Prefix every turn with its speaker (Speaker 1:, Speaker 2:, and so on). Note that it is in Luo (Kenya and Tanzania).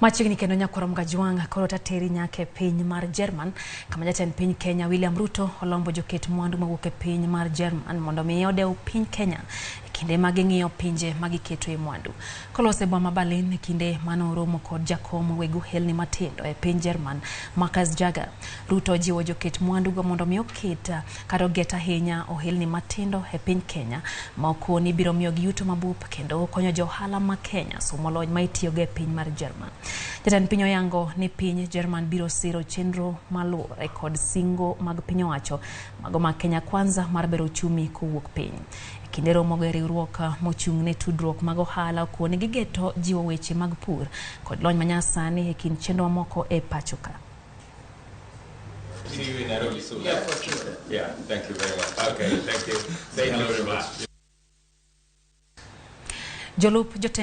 Speaker 1: Machiegni kendo nyakwar Mgajwang' koro tateri nyaka e piny mar Jerman kama jatend piny Kenya William Ruto olombo joket mwandu mawuok e piny mar Jerman mondo mi odew piny Kenya e kinde ma ging'iyo pinje ma giketoe mwandu. Kolose boma ma Berlin e kinde mane oromo kod jakom weg ohelni matindo e piny Jerman Marcus Jager, Ruto ojiwo joket mwandu go mondo mi oket kata oget ahinya ohelni matindo e piny Kenya ma okoni biro miyogi yuto mabup kendo konyo jo ohala ma Kenya somo lony ma itiyogo e piny mar Jerman. Jatend piny oyango ni piny Jerman biro siro chenro maluwore kod singo mag piny owacho mago mag Kenya Kwanza mar bero uchumi kowuok piny. E kinde romogo e riwruok mochung' ne tudruok mag ohala okoni gigeto jiwo weche mag pur kod lony manyasani e kind chenro mamoko e pacho ka.
Speaker 2: See you in Nairobi soon.
Speaker 3: Yeah, for sure.
Speaker 2: Yeah, thank you very much. Okay, thank you. Thank you very much.
Speaker 1: Jolup jotend